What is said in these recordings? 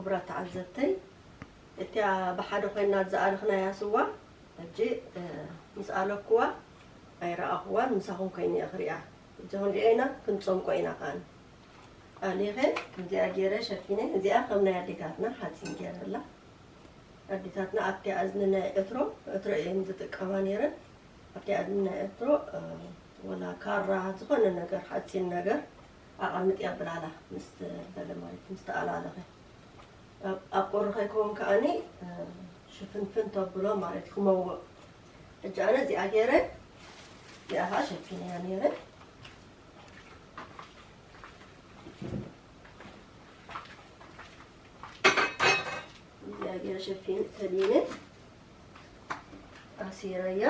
ክቡራት ተዓዘብተይ፣ እቲኣ ብሓደ ኮይና ዝኣለኽናያ ስዋ፣ ሕጂ፣ እ፣ ምስ ኣለኩዋ ኣይረኣኹዋን፣ ምሳኹም ኮይነ እየ ክሪኣ። ሕጂ ክንሪኦ ኢና፣ ክንጸምቆ ኢና ከኣ። ኣሊኸ፣ ከምዚኣ ገይረ ሸፊነ፣ እዚኣ ከም ናይ ኣዴታትና ሓጺን ገይረላ። ኣዴታትና ኣብቲ እዝኒ ናይ ዕትሮ፣ ዕትሮ እየን ዝጥቀማ ነይረን። ኣብቲ እዝኒ ናይ ዕትሮ፣ እ፣ ወላ ካራ፣ ዝኾነ ነገር፣ ሓጺን ነገር ኣቐምጥ የብላላ፣ ምስ በለ ማለት፣ ምስ ተኣላለኸ። ኣብ፣ ኣብ ቁሪ ከይከውን ከኣኒ፣ እ፣ ሽፍንፍን ተብሎ ማለት እዩ፣ ክመውቕ። ሕጂ ኣነ እዚኣ ገይረ፣ እዚኣ ኸዓ ሸፊነያ ነይረ። እዚኣ ገይረ ሸፊን ከዲነ ኣሲረያ።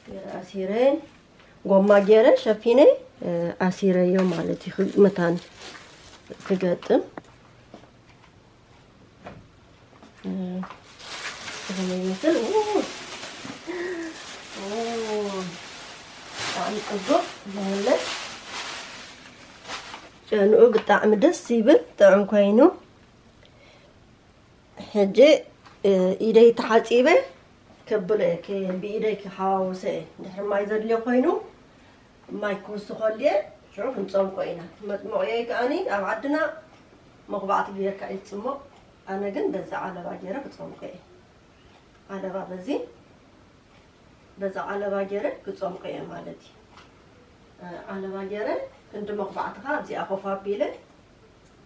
ገይረ ኣሲረ፣ ጎማ ገይረ ሸፊነ፣ እ፣ ኣሲረዮ ማለት እዩ። ክግ-፣ መታን ክገጥም። እ፣ ከመይ ይመስል? ኡ፣ ኡ፣ ብጣዕሚ ጽቡቕ ማለት። ጨንኡ ብጣዕሚ ደስ ይብል፣ ጥዑም ኮይኑ። ሕጂ፣ እ፣ ኢደይ ተሓጺበ ከብሎ እየ፣ ከ-፣ ብኢደይ ክሓዋውሰ እየ። ድሕሪ ማይ ዘድልዮ ኮይኑ፣ ማይ ክውስኸሉ እየ፣ ሽዑ ክንጸምቆ ኢና። መጽሞቕየይ ከኣኒ ኣብ ዓድና መኹባዕቲ ጌርካ እዩ ዝጽሞቕ። ኣነ ግን በዚ ዓለባ ገይረ ክጸምቆ እየ። ዓለባ በዚ፣ በዛ ዓለባ ገይረ ክጸምቆ እየ ማለት እዩ። እ፣ ዓለባ ገይረ ክንዲ መኹባዕትኻ ኣብዚኣ ኮፍ ኣቢለ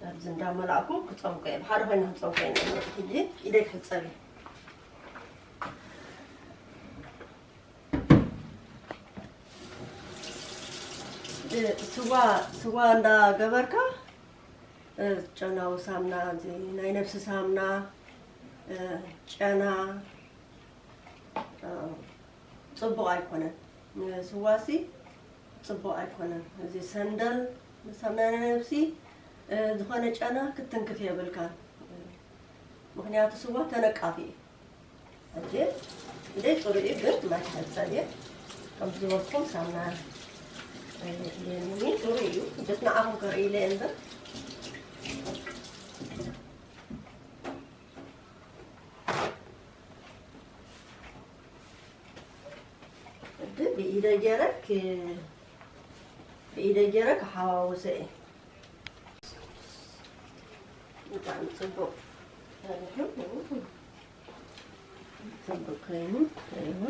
ኣብዚ እንዳመላእኩ ክጸምቆ እየ። ብሓደ ኮይና ክጸምቆ እየ። ሕጂ ኢደይ ክሕጸብ እየ። እ፣ ስዋ፣ ስዋ እንዳገበርካ፣ እ፣ ጨናዊ ሳምና፣ እዚ ናይ ነብሲ ሳምና፣ እ፣ ጨና፣ እ፣ ጽቡቕ ኣይኮነን። ንስዋሲ ጽቡቕ ኣይኮነን። እዚ ሰንደል፣ ሳምና ናይ ነብሲ፣ እ፣ ዝኾነ ጨና ክትትንክፍ የብልካን። ምኽንያቱ ስዋ ተነቃፊ እዩ። ሕጂ ኢደይ ጽሩይ እዩ፣ ግን ማይ ክሕጸብ እየ። ከምዚ ዝበልኩም ሳምና ኣየድልየንን እዩ፣ ጽሩይ እዩ። ጀስት ንዓኹም ከርኢ ኢለ እየ እምበር። ሕጂ ብኢደይ ገይረ ክ-፣ ብኢደይ ገይረ ክሓዋውሰ እየ። ብጣዕሚ ጽቡቕ። ጽቡቕ ኮይኑ፣ ኣይዋ።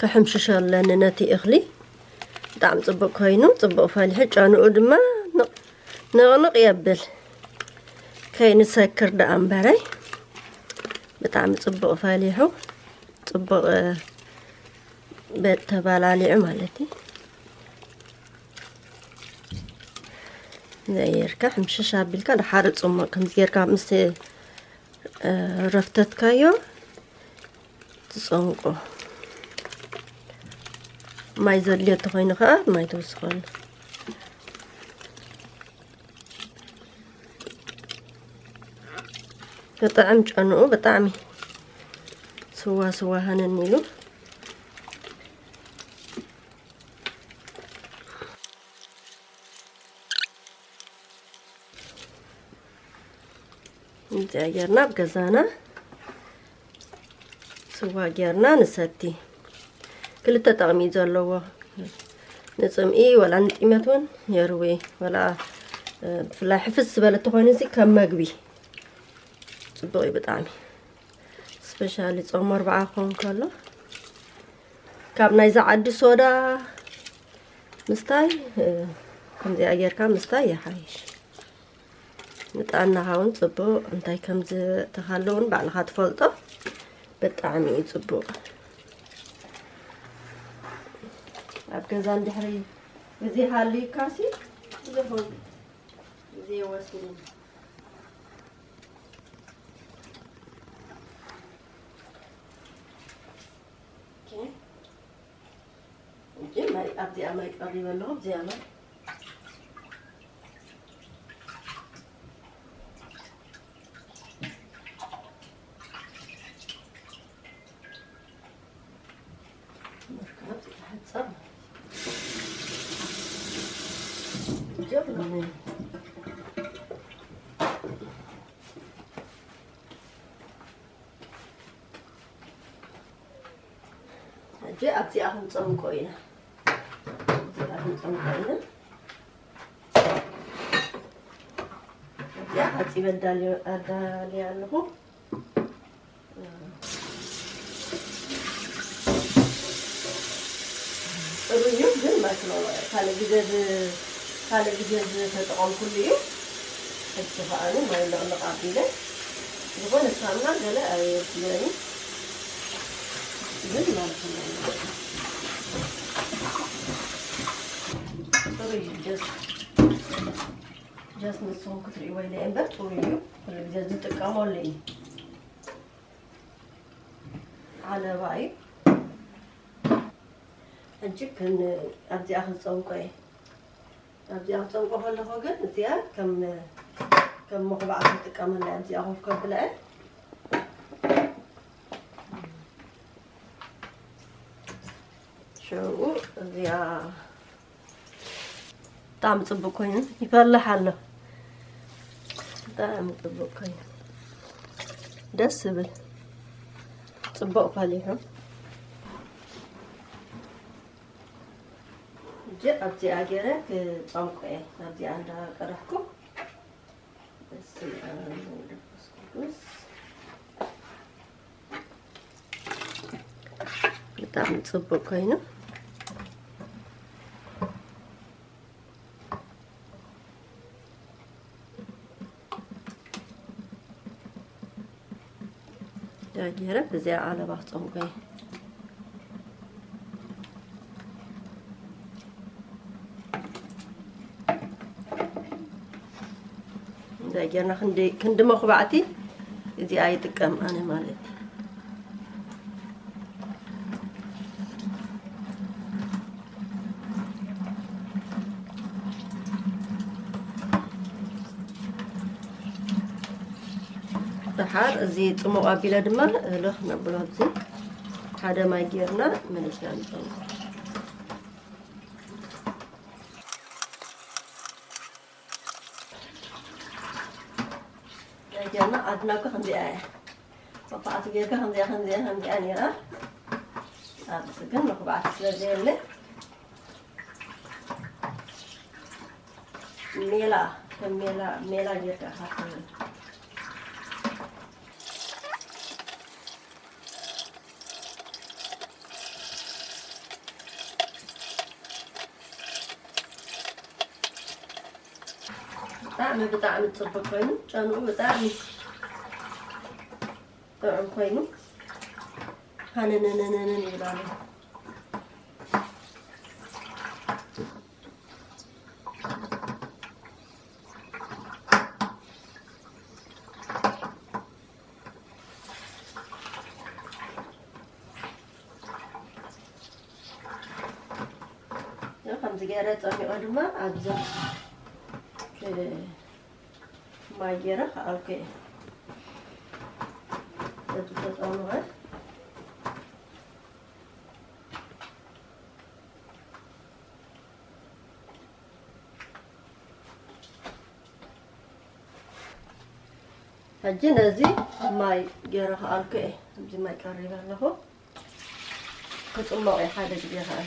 ክሕምሽሽ ኣለኒ ነቲ እኽሊ። ብጣዕሚ ጽቡቕ ኮይኑ፣ ጽቡቕ ፈሊሑ፣ ጨንኡ ድማ ንቕ-፣ ንቕንቕ የብል። ከይንሰክር ደኣ እምበረይ። ብጣዕሚ ጽቡቕ ፈሊሑ፣ ጽቡቕ፣ እ፣ በ-፣ ተባላሊዑ ማለት እዩ። ዘየርካ ሕምሽሽ ኣቢልካ ደሓር ጽሞ ከምዚ ጌርካ ምስ፣ እ፣ ረፍተትካዮ ትጸንቆ። ማይ ዘድልዮ ተኾይኑ ኸኣ ማይ ትውስኸሉ። ብጣዕሚ ጨንኡ ብጣዕሚ ስዋ ስዋ ሃነን ኢሉ። እንተ ጌርና ኣብ ገዛና ስዋ ጌርና ንሰቲ። ክልተ ጠቕሚ እዩ ዘለዎ። ንጽምኢ ወላ ንጢመት እውን የርዊ። ወላ፣ እ፣ ብፍላይ ሕፍስ ዝበለ ተኾይኑ እዚ ከም መግቢ ጽቡቕ እዩ ብጣዕሚ። ስፔሻሊ ጾም ኣርብዓ ክኸውን ከሎ ካብ ናይዛ ዓዲ ሶዳ ምስታይ፣ እ፣ ከምዚኣ ጌርካ ምስታይ ይሓይሽ። ንጥዕናኻ እውን ጽቡቕ፣ እንታይ ከም ዘእተኻሉ እውን ባዕልኻ ትፈልጦ። ብጣዕሚ እዩ ጽቡቕ። ኣብ ገዛ እንድሕሪ ግዜ ሃልዩካሲ ዝኹን ግዜ ወሲኑ። ኦኬ። እንጂ ማይ፣ ኣብዚኣ ማይ ቀሪበ ኣለኹ፣ ኣብዚኣ ማይ። መርካብ ዝሓጸር ማለት እዩ። ጀምር። ሕጂ ኣብዚኣ ክንጸምቆ ኢና። ኣብዚኣ ክንጸምቆ ኢና። እዚኣ ሓጺበ ኣዳልዮ-፣ ኣዳልያ ኣለኹ። ጥሩይ እዩ፣ ግን ማይክሮዌቭ ካልእ ግዜ ዝ-፣ ካልእ ግዜ ዝተጠቐምኩሉ እዩ። ሕጂ ከኣ ማይ ለቕለቕ ኣቢለ ዝኾነ ሳሙና ገለ ኣየድልዮን እዩ። ግን ማለት ነው። ጥሩይ እዩ፣ ጀስት፣ ጀስት ንስኹም ክትርእይዎ ኢለ እየ እምበር ጥሩይ እዩ። ኩሉ ግዜ ዝጥቀመሉ እዩ። ዓለባ እዩ። ሕጂ ክን-፣ ኣብዚኣ ክጸምቆ እየ። ኣብዚኣ ክጸምቆ ከለኹ ግን እዚኣ ከም፣ ከም መኹባዕቲ ክጥቀመላ እየ። ኣብዚኣ ኮፍ ከብላ እየ። ሽዑ እዚኣ ብጣዕሚ ጽቡቕ ኮይኑ ይፈልሕ ኣሎ። ብጣዕሚ ጽቡቕ ኮይኑ ደስ ዝብል ጽቡቕ ፈሊሑ። ሕጂ ኣብዚኣ ገይረ ክጸምቆ እየ። ኣብዚኣ እንዳቀረሕኩ በስመ ኣብ ወወልድ ወመንፈስ ቅዱስ። ብጣዕሚ ጽቡቕ ኮይኑ ዳጌረ ብዚኣ ዓለባ ክጸምቆ እየ። እንታይ ጌርና ክንዲ፣ ክንዲ መኹባዕቲ እዚኣ ይጥቀም ኣነ ማለት እዩ። ደሓር እዚ ጽሙቕ ኣቢለ ድማ እህሎ ክነብሎ ኣብዚ ሓደ ማይ ጌርና መሊስና ንጸምቆ። ጀና ዓድና እኮ ከምዚኣ እያ። መኹባዕቲ ጌርካ ከምዚኣ፣ ከምዚኣ፣ ከምዚኣ ነይራ። ኣብዚ ግን መኹባዕቲ ስለ ዘየለ ሜላ፣ ከም ሜላ፣ ሜላ ጌርካ ኢኻ ትብል። ብጣዕሚ፣ ብጣዕሚ ጽቡቅ ኮይኑ፣ ጨንኡ ብጣዕሚ ጥዑም ኮይኑ፣ ሃነነነነነን ይብል ኣሎ። ከምዚ ገይረ ጸሚቐ ድማ ኣብዚ፣ እ፣ ማይ ገይረ ከኣልኩ እየ። በዚ ተጸምቐ። ሕጂ ነዚ ማይ ገይረ ከኣልኩ እየ። ኣብዚ ማይ ቀሪበ ኣለኹ። ክጽሞቕ እየ ሓደ ግዜ ከኣ።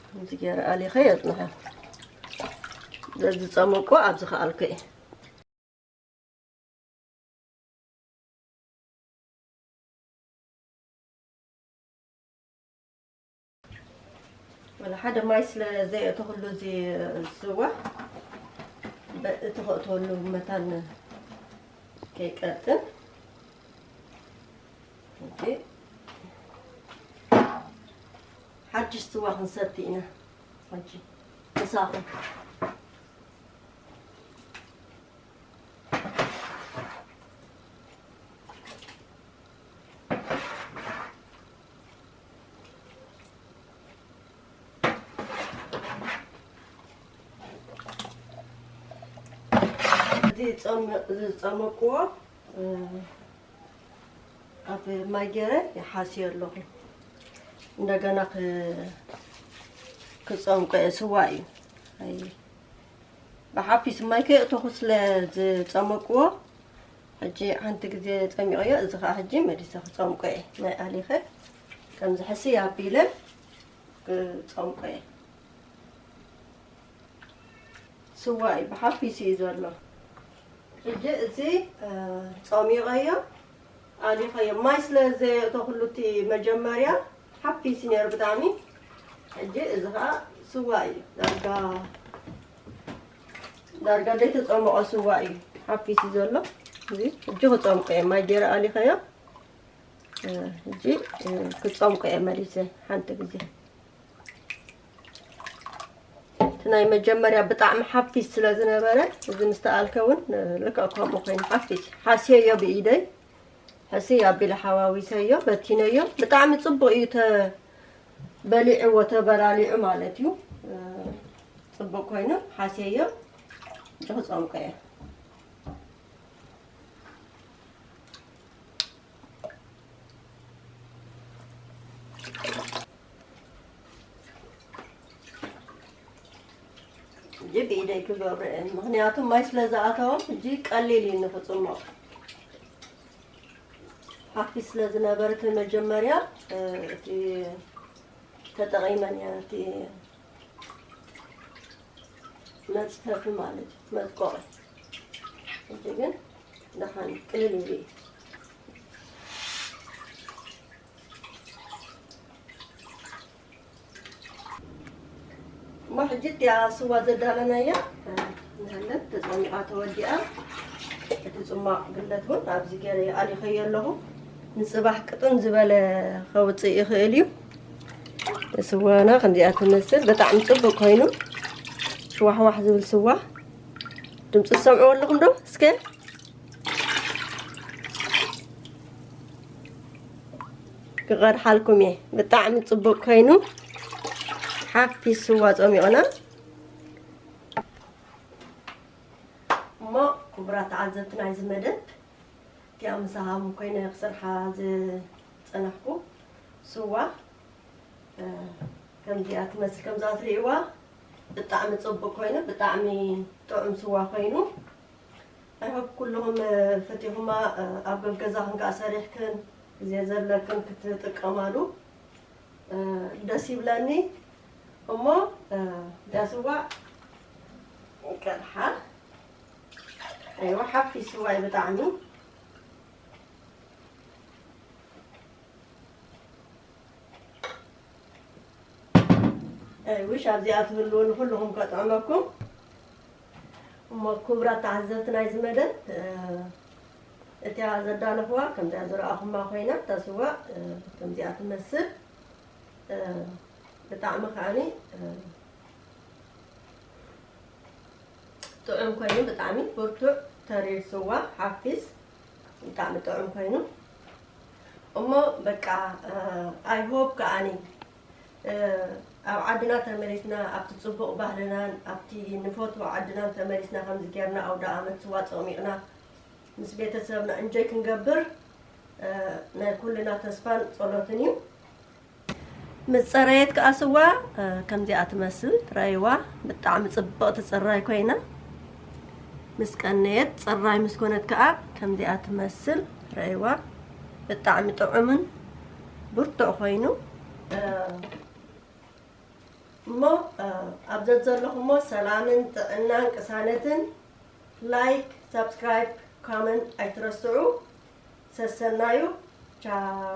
ከምዚ ገይረ ኣሊኸ የጽንሖ። በዚ ጸመቁ ኣብዚ ከኣልኩ እየ። ወላ ሓደ ማይ ስለ ዘየእተኹሉ እዚ ስዋ በ-፣ እቲ ከእተወሉ መታን ከይቀጥን። ሕጂ ሓድሽ ስዋ ክንሰቲ ኢና። ሕጂ ምሳኹም። እዚ ዝጸመ-፣ ዝጸመቅዎ፣ እ፣ ኣብ ማይ ገይረ ይሓስዮ ኣለኹ። እንደገና ክጸምቆ እየ። ስዋ እዩ። ኣይ ብሓፊስ ማይ ከየእተኹ ስለ ዝጸመቅዎ፣ ሕጂ ሓንቲ ግዜ ጸሚቐዮ። እዚ ኸዓ ሕጂ መሊሰ ክጸምቆ እየ። ማይ ኣሊኸ ከምዚ ሕስይ ኣቢለ ክጸምቆ እየ። ስዋ እዩ፣ ብሓፊስ እዩ ዘሎ። ሕጂ እዚ ጸሚቐዮ ኣሊኸዮ። ማይ ስለ ዘየእተኹሉ እቲ መጀመርያ ሓፊስ ነይሩ ብጣዕሚ። ሕጂ እዚ ኸዓ ስዋ እዩ። ዳርጋ ዳርጋ ዘይተጸመቐ ስዋ እዩ። ሓፊስ እዩ ዘሎ። እዚ ሕጂ ክጸምቆ እየ። ማይ ገይረ ኣሊኸዮ። ሕጂ ክጸምቆ እየ መሊሰ ሓንቲ ግዜ። እቲ ናይ መጀመርያ ብጣዕሚ ሓፊስ ስለ ዝነበረ፣ እዚ ምስ ተኣልከ እውን ልክዕ ከምኡ ኮይኑ ሓፊስ። ሓስየዮ ብኢደይ። ሕስይ ኣቢለ ሓዋዊሰዮ፣ በቲነዮ። ብጣዕሚ ጽቡቕ እዩ ተበሊዕዎ፣ ተበላሊዑ ማለት እዩ። ጽቡቕ ኮይኑ ሓስየዮ። ሕጂ ክጸምቆ እየ። ሕጂ ብኢደይ ክገብሮ እየ፣ ምኽንያቱ ማይ ስለ ዝኣተዎ ሕጂ ቀሊል እዩ ንኽጽሞቕ። ሓፊስ ስለ ዝነበረ እቲ መጀመርያ፣ እ፣ እቲ ተጠቒመን እየ፣ እቲ መጽፈፊ ማለት እዩ፣ መጽቆቒ። ሕጂ ግን ደሓን ቅልል ኢሉ እዩ። እሞ ሕጂ እቲኣ ስዋ ዘዳለናያ፣ እ፣ ንሃለት ተጸሚቓ ተወዲኣ። እቲ ጽማቕ ግለት እውን ኣብዚ ገይረ ኣሊኸዮ ኣለኹ። ንጽባሕ ቅጥን ዝበለ ከውጽእ ይኽእል እዩ። ስዋና ከምዚኣ ትመስል፣ ብጣዕሚ ጽቡቕ ኮይኑ ሽዋሕዋሕ ዝብል ስዋ። ድምፂ ትሰምዕዎ ኣለኹም ዶ? እስከ ክቐድሓልኩም እየ። ብጣዕሚ ጽቡቕ ኮይኑ ሓፊስ ስዋ ጸሚቕና። እሞ ክቡራት ተዓዘብቲ ናይዚ መደብ፣ እቲኣ ምሳኹም ኮይነ ክሰርሓ ዝጸናሕኩ ስዋ፣ እ፣ ከምዚኣ ትመስል፣ ከምዛ ትርእይዋ ብጣዕሚ ጽቡቕ ኮይኑ፣ ብጣዕሚ ጥዑም ስዋ ኮይኑ፣ I hope ኩልኹም፣ እ፣ ፈቲኹማ፣ እ፣ ኣብ ገገዛኽን ከኣ ሰሪሕክን ግዜ ዘለክን ክትጥቀማሉ፣ እ፣ ደስ ይብለኒ። እሞ፣ እ፣ እዛ ስዋ ቀድሓ። ኣይዋ፣ ሓፊስ ስዋ እዩ ብጣዕሚ። I wish ኣብዚኣ ትህልዉ ንኩልኹም ከጥዕመኩም። እሞ ክቡራት ተዓዘብቲ ናይዚ መደብ፣ እ፣ እቲኣ ዘዳለኽዋ ከምዚኣ ዝረኣኹማ ኮይና፣ እታ ስዋ፣ እ፣ ከምዚኣ ትመስል። እ፣ ብጣዕሚ ከዓኒ፣ እ፣ ጥዑም ኮይኑ፣ ብጣዕሚ ብርቱዕ ተሪር ስዋ ሓፊስ፣ ብጣዕሚ ጥዑም ኮይኑ። እሞ በቃ፣ እ፣ I hope ከዓኒ፣ እ፣ ኣብ ዓድና ተመሊስና፣ ኣብቲ ጽቡቕ ባህልናን ኣብቲ ንፈትዎ ዓድናን ተመሊስና፣ ከምዚ ጌርና ኣውደ ኣመት ስዋ ጸሚቕና ምስ ቤተሰብና እንጆይ ክንገብር፣ እ፣ ናይ ኩልና ተስፋን ጸሎትን እዩ። ምስ ጸረየት ከኣ ስዋ፣ እ፣ ከምዚኣ ትመስል ትረእይዋ። ብጣዕሚ ጽብቕቲ ጽራይ ኮይና። ምስ ቀነየት፣ ጽራይ ምስ ኮነት ከኣ ከምዚኣ ትመስል ትረእይዋ። ብጣዕሚ ጥዑምን ብርቱዕ ኮይኑ። እ፣ እሞ፣ እ፣ ኣብ ዘዘለኹሞ ሰላምን ጥዕናን ቅሳነትን፣ ላይክ፣ ሳብስክራይብ፣ ኮመንት ኣይትረስዑ። ሰሰናዩ። ቻው።